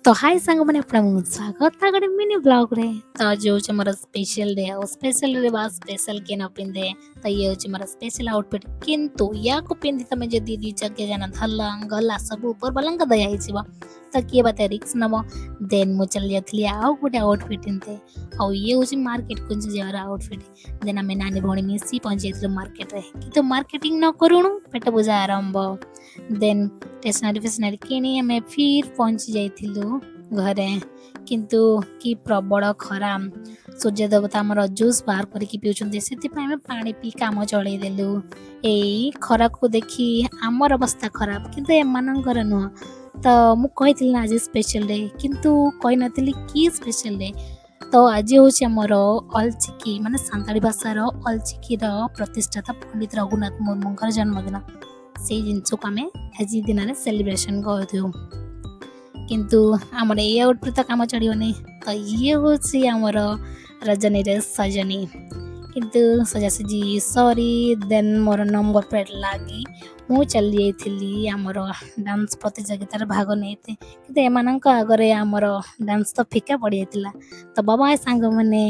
ତ ହାଇ ସାଙ୍ଗମାନେ, ଆପଣଙ୍କୁ ସ୍ୱାଗତ ତା ଗୋଟେ ମିନି ବ୍ଲଗ୍ରେ। ତ ଆଜି ହେଉଛି ମୋର ସ୍ପେଶାଲ ଡେ। ଆଉ ସ୍ପେଶାଲ ଡେ ବା ସ୍ପେଶାଲ କିଏ ନ ପିନ୍ଧେ? ତ ଇଏ ହେଉଛି ମୋର ସ୍ପେଶାଲ ଆଉଟଫିଟ୍। କିନ୍ତୁ ୟାକୁ ପିନ୍ଧି ତମେ ଯଦି ଦି ଚକିଆ ଯାନ ଧରିଲ, ଗଲା, ସବୁ ଉପର ବାଲାଙ୍କ ଦୟା ହେଇଯିବ। ତ କିଏ ବା ରିସ୍କ ନବ? ଦେନ୍ ମୁଁ ଚାଲି ଯାଇଥିଲି ଆଉ ଗୋଟେ ଆଉଟଫିଟ୍ ପିନ୍ଧେ। ଆଉ ଇଏ ହେଉଛି ମାର୍କେଟକୁ ଯିବାର ଆଉଟଫିଟ୍। ଦେନ୍ ଆମେ ନାନୀ ଭଉଣୀ ମିଶି ପହଞ୍ଚି ଯାଇଥିଲୁ ମାର୍କେଟରେ। କିନ୍ତୁ ମାର୍କେଟିଂ ନ କରୁଣୁ ପେଟ ପୂଜା ଆରମ୍ଭ। ଦେନ୍ ଷ୍ଟେସନାରୀ ଫେସନାରୀ କିଣି ଆମେ ଫିର୍ ପହଞ୍ଚି ଯାଇଥିଲୁ ଘରେ। କିନ୍ତୁ କି ପ୍ରବଳ ଖରା! ସୂର୍ଯ୍ୟ ଦେବତା ଆମର ଜୁସ୍ ବାହାର କରିକି ପିଉଛନ୍ତି, ସେଥିପାଇଁ ଆମେ ପାଣି ପିଇ କାମ ଚଳେଇ ଦେଲୁ। ଏଇ ଖରାକୁ ଦେଖି ଆମର ଅବସ୍ଥା ଖରାପ, କିନ୍ତୁ ଏମାନଙ୍କର ନୁହଁ। ତ ମୁଁ କହିଥିଲି ନା ଆଜି ସ୍ପେଶାଲ ଡେ, କିନ୍ତୁ କହିନଥିଲି କି ସ୍ପେଶାଲ ଡେ। ତ ଆଜି ହେଉଛି ଆମର ଅଲଚିକି, ମାନେ ସାନ୍ତାଳୀ ଭାଷାର ଅଲଚିକିର ପ୍ରତିଷ୍ଠାତା ପଣ୍ଡିତ ରଘୁନାଥ ମୁର୍ମୁଙ୍କର ଜନ୍ମଦିନ। ସେଇ ଜିନିଷକୁ ଆମେ ଆଜି ଦିନରେ ସେଲିବ୍ରେସନ୍ କରୁଥିବୁ। କିନ୍ତୁ ଆମର ଏଇ ଆଉଟଫିଟ୍ ତ କାମ ଚଳିବନି। ତ ଇଏ ହେଉଛି ଆମର ରଜନୀରେ ସଜନୀ। କିନ୍ତୁ ସଜାସଜି ସରି ଦେନ୍ ମୋର ନମ୍ବର ପ୍ଲେଟ୍ ଲାଗି ମୁଁ ଚାଲି ଯାଇଥିଲି ଆମର ଡାନ୍ସ ପ୍ରତିଯୋଗିତାରେ ଭାଗ ନେଇତେ। କିନ୍ତୁ ଏମାନଙ୍କ ଆଗରେ ଆମର ଡାନ୍ସ ତ ଫିକା ପଡ଼ିଯାଇଥିଲା। ତ ବାଏ ସାଙ୍ଗମାନେ।